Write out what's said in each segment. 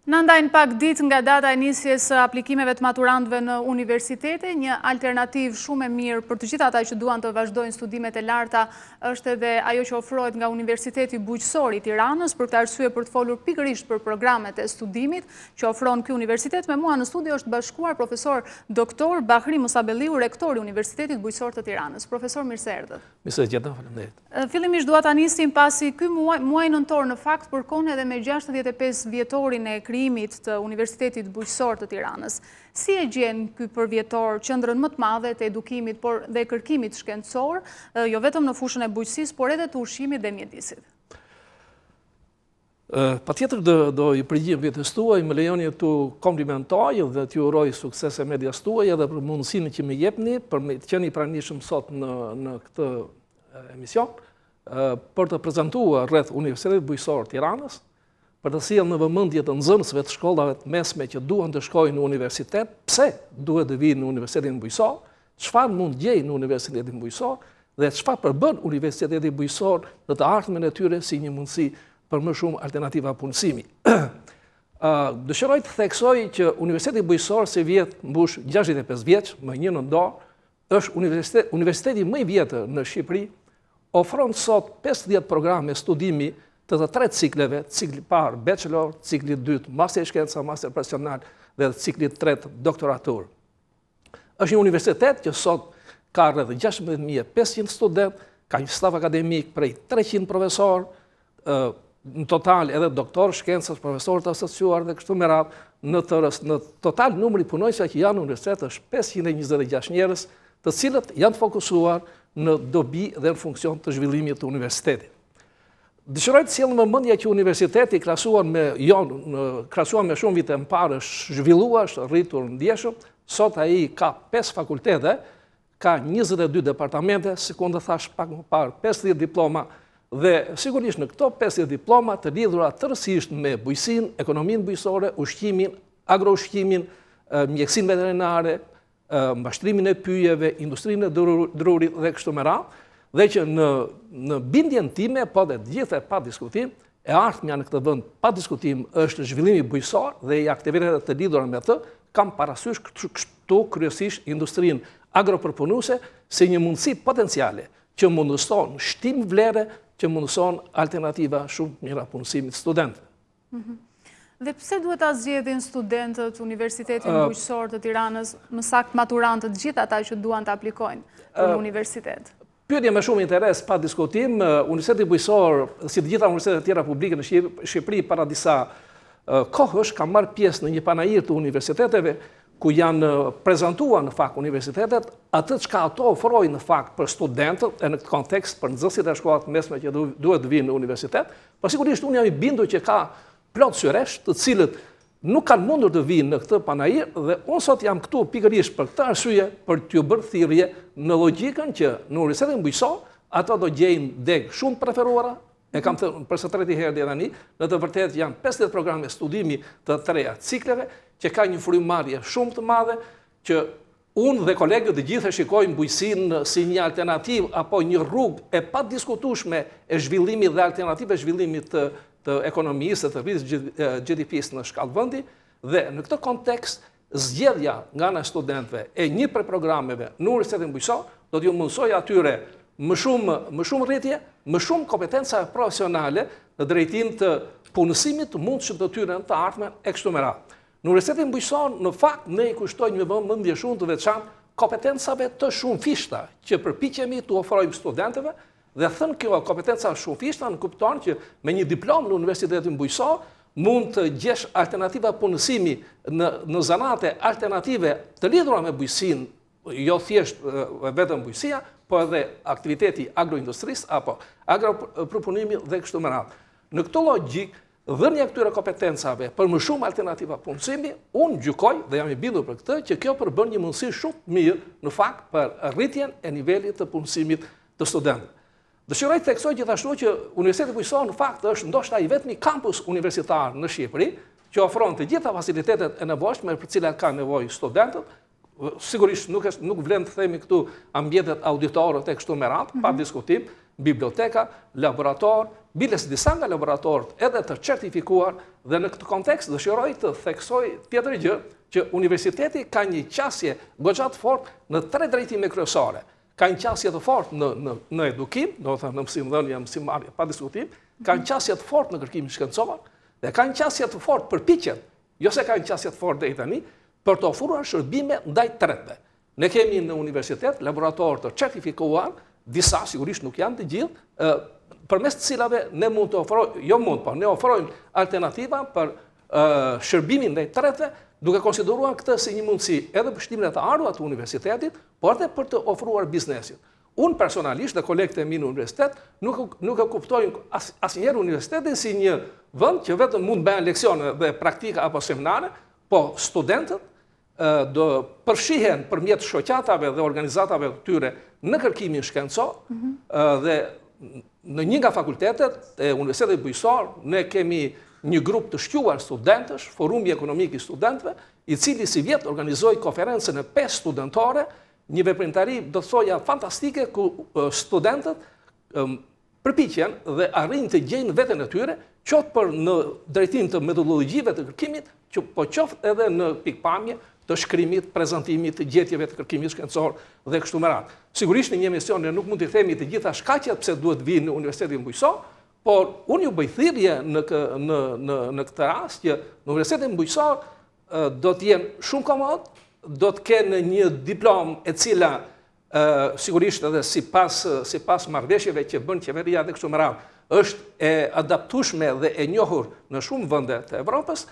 Na ndajnë pak ditë nga data e nisjes së aplikimeve të maturantëve në universitete, një alternativë shumë e mirë për të gjithë ata që duan të vazhdojnë studimet e larta është edhe ajo që ofrohet nga Universiteti Bujqësor i Tiranës, për këtë arsye për të folur pikërisht për programet e studimit që ofron ky universitet, me mua në studio është bashkuar profesor doktor Bahri Musabelliu, rektor i Universitetit Bujqësor të Tiranës. Profesor, mirë se erdhët. Mirë se ju gjeta, faleminderit. Fillimisht dua ta nisim pasi ky muaj, muaji nëntor në fakt përkon edhe me 65 vjetorin e krijimit të Universitetit Bujqësor të Tiranës. Si e gjen ky përvjetor qendrën më të madhe të edukimit, por dhe kërkimit shkencor, jo vetëm në fushën e bujqësisë, por edhe të ushqimit dhe mjedisit? Patjetër do, do i përgjigjem pyetjes tuaj, më lejoni t'ju komplimentoj dhe t'ju uroj suksese medias tuaj edhe për mundësinë që më jepni për me të qenë i pranishëm sot në, në këtë emision, për të prezantuar rreth Universitetit Bujqësor Tiranës, për të sjellë në vëmendje të nxënësve të shkollave të mesme që duan të shkojnë në universitet, pse duhet të vijnë në Universitetin Bujqësor, çfarë mund të gjejnë në Universitetin Bujqësor dhe çfarë përbën Universiteti Bujqësor në të ardhmen e tyre si një mundësi për më shumë alternativa punësimi. Dëshiroj të theksoj që Universiteti Bujqësor sivjet mbush 65 vjeç, më një nëntor, është universitet, universiteti më i vjetër në Shqipëri, ofron sot 50 programe studimi të të tre cikleve, cikli parë bachelor, cikli dytë master shkenca, master profesional dhe cikli tretë doktoraturë. Është një universitet që sot ka rreth 16.500 studentë, ka një staf akademik prej 300 profesorë, në total edhe doktorë shkencash, profesorë të asociuar dhe kështu me radhë, në tërës, në total numri i punonjësve që janë në universitet është 526 njerëz, të cilët janë të fokusuar në dobi dhe në funksion të zhvillimit të universitetit. Dëshiroj të sjell në vëmendje që universiteti krahasuar me jo krahasuar me shumë vite më parë është zhvilluar, është rritur ndjeshëm. Sot ai ka 5 fakultete, ka 22 departamente, sikundër thashë pak më parë, 50 diploma dhe sigurisht në këto 50 diploma të lidhura tërësisht me bujqësinë, ekonominë bujqësore, ushqimin, agroushqimin, mjekësinë veterinare, mbarështimin e pyjeve, industrinë e drurit dhe kështu me radhë, dhe që në, në bindjen time, po dhe të gjithë e pa diskutim, e ardhmja në këtë vend pa diskutim është zhvillimi bujqësor dhe i aktiviteteve të lidhura me të, kam parasysh kështu kryesisht industrinë agropërpunuese si një mundësi potenciale që mundëson shtim vlere, që mundëson alternativa shumë të mira punësimit studentëve. Mhm. Dhe pse duhet ta zgjedhin studentët Universitetin Bujqësor të Tiranës, më saktë maturantët, gjithë ata që duan të aplikojnë për në universitet? Pyetje me shumë interes, pa diskutim, Universiteti Bujqësor, si të gjitha universitetet e tjera publike në Shqipëri, para disa kohësh, ka marrë pjesë në një panair të universiteteve, ku janë prezantuar në fakt universitetet, atë çka ato ofrojnë në fakt për studentët, e në këtë kontekst për nxënësit e shkollave të mesme që duhet të vijnë në universitet, Po sigurisht unë jam i bindur që ka plot syresh të cilët nuk kanë mundur të vijnë në këtë panair dhe unë sot jam këtu pikërisht për këtë arsye për t'ju bërë thirrje në logjikën që në Universitetin Bujqësor ato do gjejnë degë shumë të preferuara, e kam thënë për së treti herë deri tani, në të vërtetë janë 50 programe studimi të treja cikleve që ka një frymëmarrje shumë të madhe që Unë dhe kolegët të gjithë e shikojmë bujqësinë si një alternativë apo një rrugë e padiskutueshme e zhvillimit dhe alternativë e zhvillimit të, të ekonomisë dhe të rritjes GDP-së në shkallë vendi dhe në këtë kontekst zgjedhja nga ana e studentëve e një prej programeve në Universitetin Bujqësor do t'ju mundësojë atyre më shumë më shumë rritje, më shumë kompetenca profesionale në drejtim të punësimit të mundshëm të tyre në të ardhmen e kështu me radhë. Në Universitetin Bujqësor, në fakt, ne i kushtojmë një vëmendje shumë të veçantë kompetencave të shumëfishta që përpiqemi t'u ofrojmë studentëve dhe thënë kjo kompetenca të shumëfishta nënkupton që me një diplomë në Universitetin Bujqësor mund të gjesh alternativa punësimi në në zanate alternative të lidhura me bujqësinë, jo thjesht vetëm bujqësia, po edhe aktiviteti agroindustrisë apo agropërpunimi dhe kështu me radhë. Në këtë logjikë, dhënia e këtyre kompetencave për më shumë alternativa punësimi, unë gjykoj dhe jam i bindur për këtë që kjo përbën një mundësi shumë të mirë në fakt për rritjen e nivelit të punësimit të studentëve. Dëshiroj të theksoj gjithashtu që Universiteti Bujqësor në fakt është ndoshta i vetmi kampus universitar në Shqipëri që ofron të gjitha facilitetet e nevojshme për të cilat kanë nevojë studentët, Sigurisht nuk është nuk vlen të themi këtu ambientet auditorët e kështu me radhë, mm -hmm. pa mhm. diskutim, biblioteka, laborator, Biles disa nga laboratorët edhe të certifikuar dhe në këtë kontekst dëshiroj të theksoj tjetër gjë që universiteti ka një qasje goxha të fortë në tre drejtime kryesore. Ka një qasje të fortë në në në edukim, domethënë në mësimdhënie, mësimmarrje, pa diskutim, ka një qasje të fortë në kërkimin shkencor dhe ka një qasje të fortë përpiqet, jo se ka një qasje të fortë deri tani, për të ofruar shërbime ndaj tretëve. Ne kemi në universitet laboratorë të certifikuar, disa sigurisht nuk janë të gjithë, përmes të cilave ne mund të ofrojmë, jo mund, po ne ofrojmë alternativa për shërbimin ndaj tretëve, duke konsideruar këtë si një mundësi edhe për shtimin e të ardhurave të universitetit, por edhe për të ofruar biznesit. Unë personalisht dhe kolegët e mi në universitet nuk nuk e kuptojnë as, asnjëherë universitetin si një vend që vetëm mund të bëhen leksione dhe praktika apo seminare, po studentët do përfshihen përmjet shoqatave dhe organizatave të tyre në kërkimin shkencor mhm. dhe në një nga fakultetet e Universitetit Bujqësor ne kemi një grup të shquar studentësh, Forumi Ekonomik i Studentëve, i cili sivjet organizoi konferencën e 5 studentore, një veprimtari do të thoja fantastike ku studentët përpiqen dhe arrijnë të gjejnë veten e tyre, qoftë për në drejtim të metodologjive të kërkimit, që po qoftë edhe në pikëpamje të shkrimit, prezantimit, të gjetjeve të kërkimit shkencor dhe kështu me radhë. Sigurisht në një emision ne nuk mund t'i themi të gjitha shkaqet pse duhet vijnë në Universitetin Bujqësor, por unë ju bëj thirrje në në në në këtë rast që në Universitetin Bujqësor do të jenë shumë komod, do të kenë një diplomë e cila sigurisht edhe sipas sipas marrëveshjeve që bën qeveria dhe kështu me radhë, është e adaptueshme dhe e njohur në shumë vende të Evropës,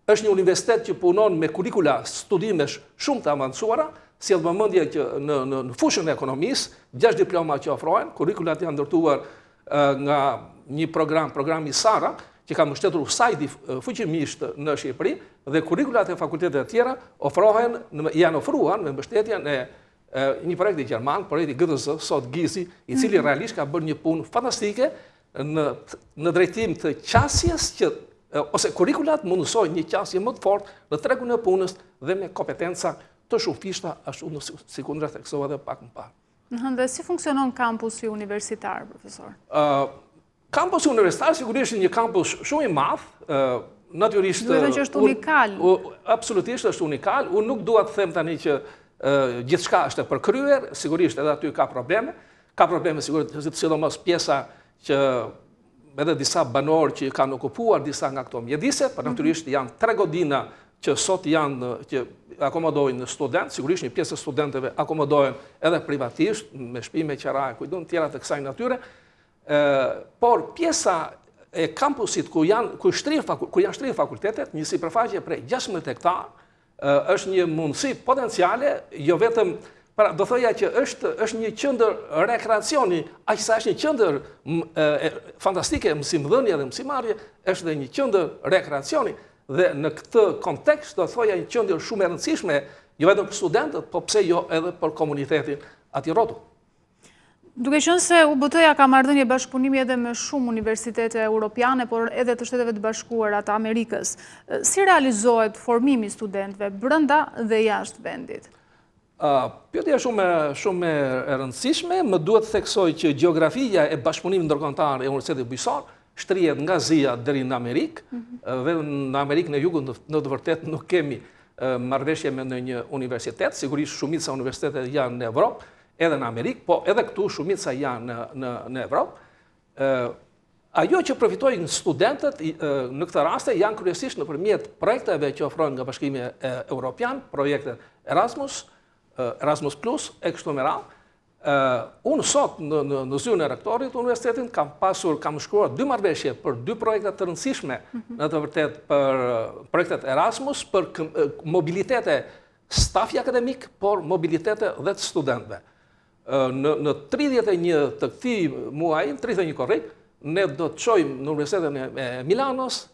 është një universitet që punon me kurrikula studimesh shumë të avancuara, sjell vëmendje që në në në fushën e ekonomisë, gjashtë diploma që ofrohen, kurrikulat janë ndërtuar nga një program, programi SARA, që ka mbështetur USAID fuqimisht në Shqipëri dhe kurrikulat e fakulteteve të tjera ofrohen janë ofruar me mbështetjen e një projekti gjerman, projekti GTZ, sot GIZ-i, i cili mhm. realisht ka bërë një punë fantastike në në drejtim të qasjes që ose kurrikulat mundësojnë një qasje më të fortë në tregun e punës dhe me kompetenca të shumëfishta, ashtu sikundër theksova edhe pak më parë. Dhe si funksionon kampusi universitar, profesor? Kampusi universitar sigurisht një kampus shumë i madh, natyrisht Duhet që është unikal. Absolutisht është unikal. Unë nuk dua të them tani që gjithçka është e përkryer, sigurisht edhe aty ka probleme. Ka probleme sigurisht, sidomos pjesa që edhe disa banorë që kanë okupuar disa nga këto mjedise, por mhm. natyrisht janë tre godina që sot janë që akomodojnë studentë, sigurisht një pjesë e studentëve akomodohen edhe privatisht me shtëpi me qera e ku di unë tjera të kësaj natyre, Por pjesa e kampusit ku janë ku shtrirë ku janë shtrirë fakultetet, një sipërfaqe prej 16 hektar, është një mundësi potenciale, jo vetëm pra do thoja që është është një qendër rekreacioni, aq sa është një qendër fantastike mësimdhënie dhe mësimmarrje, është dhe një qendër rekreacioni dhe në këtë kontekst do thoja një qendër shumë e rëndësishme, jo vetëm për studentët, po pse jo edhe për komunitetin aty rrotull. Duke qenë se UBT-ja ka marrëdhënie bashkëpunimi edhe me shumë universitete europiane, por edhe të Shteteve të Bashkuara të Amerikës, si realizohet formimi i studentëve brenda dhe jashtë vendit? Pyetja shumë shumë e rëndësishme, më duhet të theksoj që gjeografia e bashkëpunimit ndërkombëtar e Universitetit Bujqësor shtrihet nga Azia deri në Amerikë, mhm. dhe në Amerikën e Jugut në të vërtetë nuk kemi marrëveshje me ndonjë universitet, sigurisht shumica e universiteteve janë në Evropë, edhe në Amerikë, po edhe këtu shumica janë në në në Evropë. Ë ajo që përfitojnë studentët në këtë raste janë kryesisht nëpërmjet projekteve që ofrohen nga Bashkimi Evropian, projektet Erasmus, Erasmus Plus e kështu me radhë. Ë unë sot në në në zyrën e rektorit të universitetit kam pasur kam shkruar dy marrëveshje për dy projekte të rëndësishme mm -hmm. në të vërtetë për projektet Erasmus për mobilitete stafi akademik, por mobilitete dhe të studentëve. Në, në 31 të këtij muaji, 31 korrik, ne do të çojmë në Universitetin e Milanos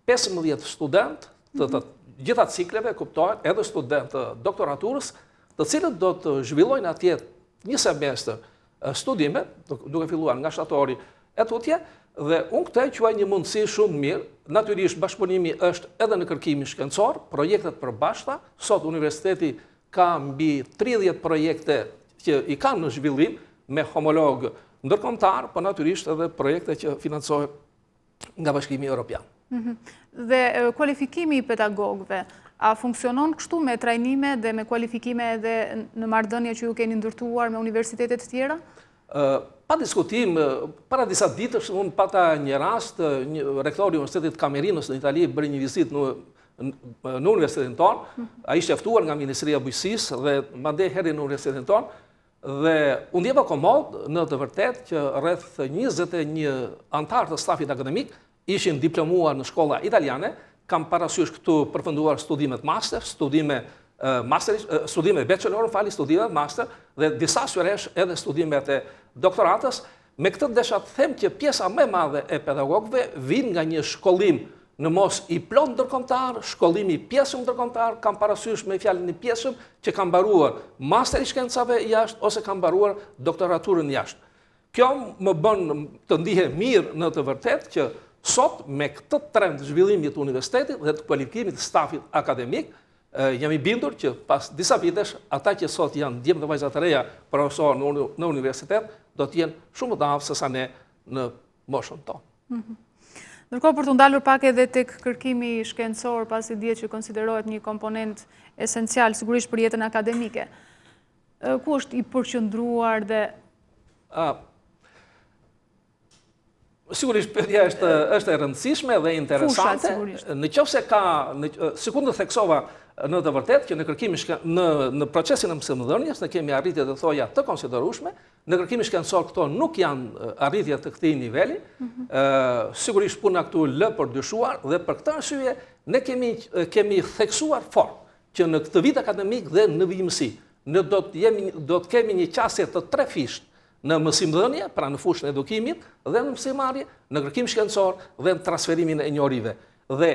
15 studentë të, të gjitha cikleve, kuptohet, edhe studentë të doktoraturës, të cilët do të zhvillojnë atje një semestër studime, duke filluar nga shtatori e tutje, dhe unë këtë e quaj një mundësi shumë mirë, natyrisht bashkëpunimi është edhe në kërkimin shkencor, projektet e përbashkëta, sot universiteti ka mbi 30 projekte që i kanë në zhvillim me homologë ndërkombëtar, po natyrisht edhe projekte që financohen nga Bashkimi Europian. Mhm. Dhe kualifikimi i pedagogëve, a funksionon kështu me trajnime dhe me kualifikime edhe në marrëdhënie që ju keni ndërtuar me universitete të tjera? Pa diskutim, para disa ditësh unë pata një rast, një rektori i Universitetit të Kamerinës në Itali bëri një vizitë në në universitetin tonë, mhm. ai ishte ftuar nga Ministria e Bujqësisë dhe mandej erdhi në universitetin tonë dhe u ndjeva komod në të vërtetë që rreth 21 anëtarë të stafit akademik ishin diplomuar në shkolla italiane, kam parasysh këtu përfunduar studimet master, studime master, studime bachelor, më falni, studime master dhe disa syresh edhe studimet e doktoratës. Me këtë desha të them që pjesa më e madhe e pedagogëve vijnë nga një shkollim në mos i plotë ndërkombëtar, shkollim i pjesshëm ndërkombëtar, kam parasysh me fjalën i pjesshëm që kanë mbaruar master i shkencave jashtë ose kanë mbaruar doktoraturën jashtë. Kjo më bën të ndihem mirë në të vërtetë që sot me këtë trend zhvillimi të universitetit dhe të kualifikimit të stafit akademik, jam i bindur që pas disa vitesh ata që sot janë djem dhe vajza të reja profesorë në, në universitet do të jenë shumë më të aftë sesa ne në moshën tonë. Mhm. Ndërkohë për t'u ndalur pak edhe tek kërkimi shkencor, pasi dihet që konsiderohet një komponent esencial sigurisht për jetën akademike. Ku është i përqendruar dhe... Sigurisht, pyetja është, është e rëndësishme dhe interesante. Në qoftë se ka, sikundër theksova në të vërtetë që në kërkimin në, në procesin e mësimdhënies, ne kemi arritje të thoja të konsiderueshme, në kërkimin shkencor këto nuk janë arritje të këtij niveli, mm -hmm. sigurisht puna këtu lë për dyshuar dhe për këtë arsye ne kemi, kemi theksuar fort që në këtë vit akademik dhe në vijimësi, ne do të jemi do të kemi një qasje të trefishtë në mësimdhënie, pra në fushën e edukimit dhe në mësimmarrje, në kërkim shkencor dhe në transferimin e njohurive. Dhe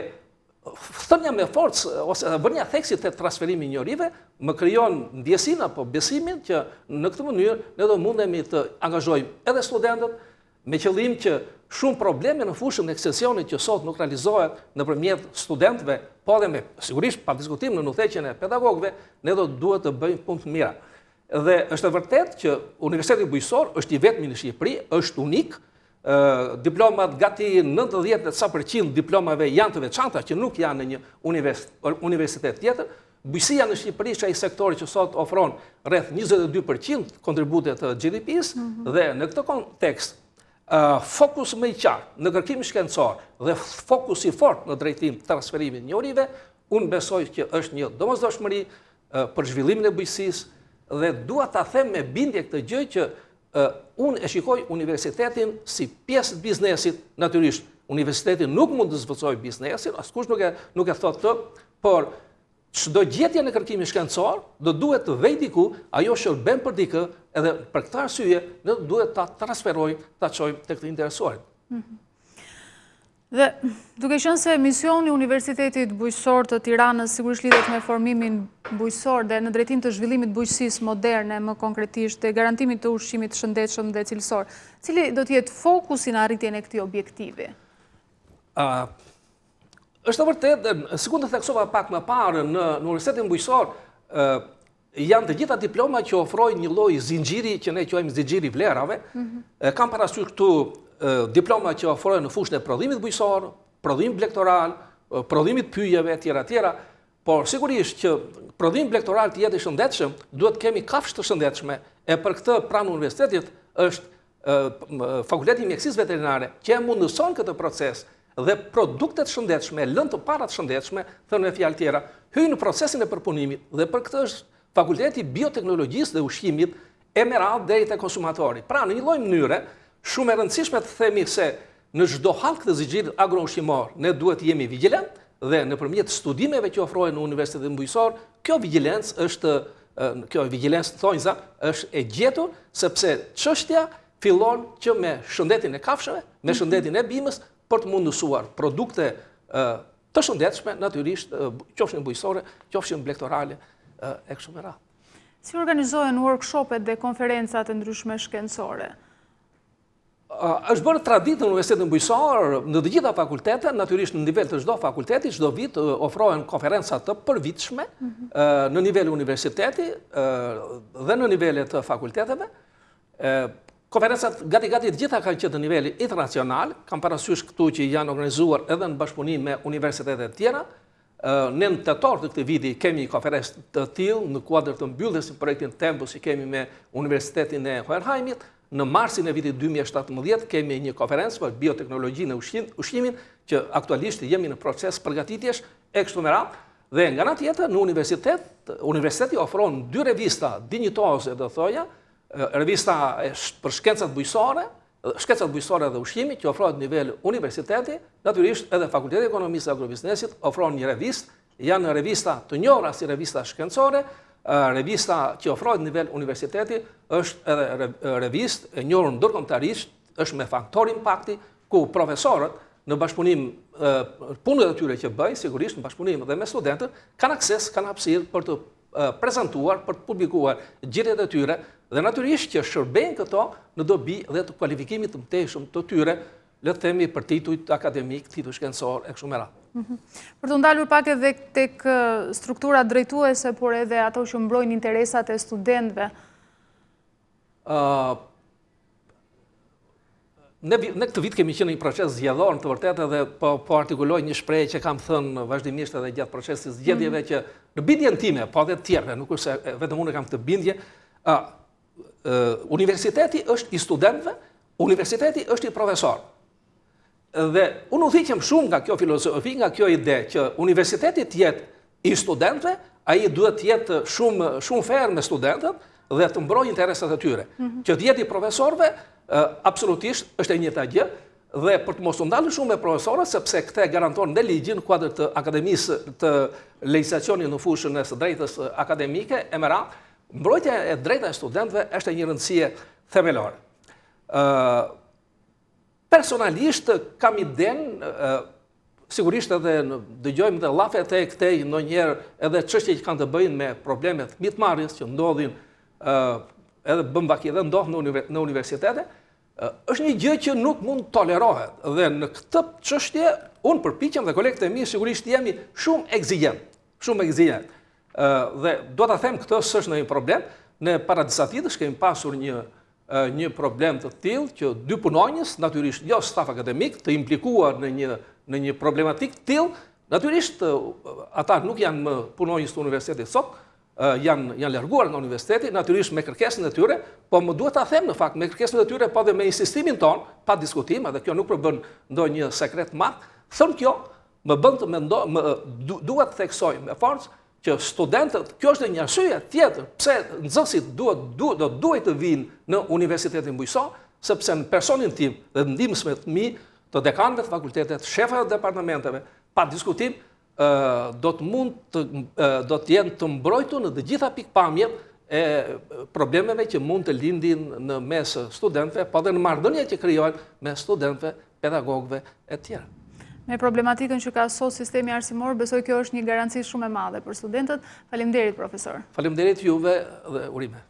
thënia me forcë ose vënia theksit te transferimi i njohurive më krijon ndjesinë apo besimin që në këtë mënyrë ne do mundemi të angazhojmë edhe studentët me qëllim që shumë probleme në fushën e ekstensionit që sot nuk realizohet nëpërmjet studentëve, po edhe me, sigurisht, pa diskutim në udhëheqjen e pedagogëve, ne do të duhet të bëjmë punë të mira. Dhe është e vërtetë që Universiteti Bujqësor është i vetmi në Shqipëri, është unik, diplomat gati 90 e ca përqind diplomave janë të veçanta që nuk janë në një universitet tjetër, Bujqësia në Shqipëri është ai sektori që sot ofron rreth 22% kontribute të GDP-së mhm. dhe në këtë kontekst fokus më i qartë në kërkim shkencor dhe fokus i fortë në drejtim të transferimit të njohurive, unë besoj që është një domosdoshmëri për zhvillimin e bujqësisë dhe dua ta them me bindje këtë gjë që unë e shikoj universitetin si pjesë të biznesit, natyrisht universiteti nuk mund të zëvendësojë biznesin, askush nuk e nuk e thotë këtë, por çdo gjetje në kërkimin shkencor do duhet të vejë diku, ajo shërben për dikë, edhe për këtë arsye ne do duhet ta transferojmë, ta çojmë tek të interesuarit. Mhm. Dhe duke qenë se misioni i Universitetit Bujqësor të Tiranës sigurisht lidhet me formimin bujqësor dhe në drejtim të zhvillimit të bujqësisë moderne, më konkretisht dhe garantimit të ushqimit të shëndetshëm dhe cilësor, cili do të jetë fokusi në arritjen e këtij objektivi? Ë Është e vërtetë, sikundër theksova pak më parë në në Universitetin Bujqësor, ë janë të gjitha diploma që ofrojnë një lloj zinxhiri që ne quajmë zinxhiri i vlerave. Mm -hmm. Kam parasysh këtu diploma që ofrojnë në fushën e prodhimit bujqësor, prodhimit blegtoral, prodhimit pyjeve etj etj. Por sigurisht që prodhimi blegtoral të jetë i shëndetshëm, duhet të kemi kafshë të shëndetshme. E për këtë pranë universitetit është Fakulteti i Mjekësisë Veterinare që e mundëson këtë proces dhe produkte të shëndetshme, lëndë të para të shëndetshme, thënë me fjalë tjera, hyjnë në procesin e përpunimit dhe për këtë është Fakulteti i Bioteknologjisë dhe Ushqimit e me radhë deri te konsumatori. Pra, në një lloj mënyre, shumë e rëndësishme të themi se në çdo hallkë të zinxhirit agroushqimor ne duhet të jemi vigjilent dhe nëpërmjet studimeve që ofrohen në Universitetin Bujqësor, kjo vigjilencë është kjo vigjilencë thonjza është e gjetur sepse çështja fillon që me shëndetin e kafshëve, me mhm. shëndetin e bimës për të mundësuar produkte të shëndetshme, natyrisht, qofshin bujqësore, qofshin blegtorale e kështu me radhë. Si organizohen workshopet dhe konferencat e ndryshme shkencore? Është bërë traditë në Universitetin Bujqësor, në të gjitha fakultetet, natyrisht në nivel të çdo fakulteti, çdo vit ofrohen konferenca të përvitshme mhm. në nivel universiteti dhe në nivele të fakulteteve. Konferencat gati gati të gjitha kanë qenë të nivelit internacional, kam parasysh këtu që janë organizuar edhe në bashkëpunim me universitete të tjera. Ne në tetor të këtij viti kemi një konferencë të tillë në kuadër të mbylljes së projektit Tempus që kemi me Universitetin e Hohenheimit. Në marsin e vitit 2017 kemi një konferencë për bioteknologjinë e ushqimit që aktualisht jemi në proces përgatitjesh e kështu me radhë. Dhe nga ana tjetër në universitet, universiteti ofron dy revista dinjitoze, do thoja, revista për shkencat bujqësore, shkencat bujqësore dhe ushqimi që ofrohet në nivel universiteti, natyrisht edhe Fakulteti i Ekonomisë dhe Agrobiznesit ofron një revistë, janë revista të njohura si revista shkencore, revista që ofrohet në nivel universiteti është edhe revistë e njohur ndërkombëtarisht, është me faktor impakti ku profesorët në bashkëpunim punët e tyre që bëjnë, sigurisht në bashkëpunim dhe me studentët, kanë akses, kanë hapësirë për të prezantuar, për të publikuar gjetjet e tyre dhe natyrisht që shërbejnë këto në dobi dhe të kualifikimit të mëtejshëm të tyre, le të themi për titujt akademik, tituj shkencor e kështu me radhë. Mhm. Për t'u ndalur pak edhe tek strukturat drejtuese, por edhe ato që mbrojnë interesat e studentëve. Ne, ne këtë vit kemi qenë në një proces zgjedhor në të vërtetë edhe po, po artikuloj një shprehje që kam thënë vazhdimisht edhe gjatë procesit të zgjedhjeve mm. që në bindjen time, po edhe të tjerëve, nuk është se vetëm unë kam këtë bindje, a, universiteti është i studentëve, universiteti është i profesorëve. Dhe unë udhëhiqem shumë nga kjo filozofi, nga kjo ide që universiteti të jetë i studentëve, ai duhet të jetë shumë shumë fair me studentët dhe të mbrojë interesat e tyre. Mm -hmm. Që të jetë i profesorëve, absolutisht është e njëjta gjë dhe për të mos u ndalur shumë me profesorët, sepse këtë e garanton dhe ligji në kuadër të akademisë të legjislacionit në fushën e së drejtës akademike e me radhë, mbrojtja e drejta e studentëve është e një rëndësie themelore. Ë Personalisht kam idenë, sigurisht edhe dëgjojmë dhe llafe te këtej ndonjëherë edhe çështje që kanë të bëjnë me problemet e mitmarrjes që ndodhin edhe bën vaki dhe ndodh në, në universitete, është një gjë që nuk mund të tolerohet dhe në këtë çështje unë përpiqem dhe kolegët e mi sigurisht jemi shumë ekzigjent, shumë ekzigjent. Dhe do ta them këtë s'është ndonjë problem, ne para disa ditësh kemi pasur një një problem të tillë që dy punonjës, natyrisht jo staf akademik, të implikuar në një në një problematikë të tillë, natyrisht ata nuk janë më punonjës të universitetit sot, janë janë larguar nga universiteti, natyrisht me kërkesën e tyre, po më duhet ta them në fakt me kërkesën e tyre, po dhe me insistimin tonë, pa diskutim, edhe kjo nuk përbën ndonjë sekret të madh, thënë kjo, më bën të mendoj, më duhet të theksoj me forcë që studentët, kjo është një arsye tjetër pse nxënësit duhet duhet do duhej të vijnë në Universitetin Bujqësor, sepse në personin tim dhe të ndihmësve të mi, të dekanëve të fakultetit, shefave të departamenteve, pa diskutim, do të mund të do të jenë të mbrojtur në të gjitha pikëpamjet e problemeve që mund të lindin në mes studentëve, po dhe në marrëdhëniet që krijohen mes studentëve pedagogëve e tjerë. Me problematikën që ka sot sistemi arsimor, besoj kjo është një garanci shumë e madhe për studentët. Faleminderit profesor. Faleminderit juve dhe urime.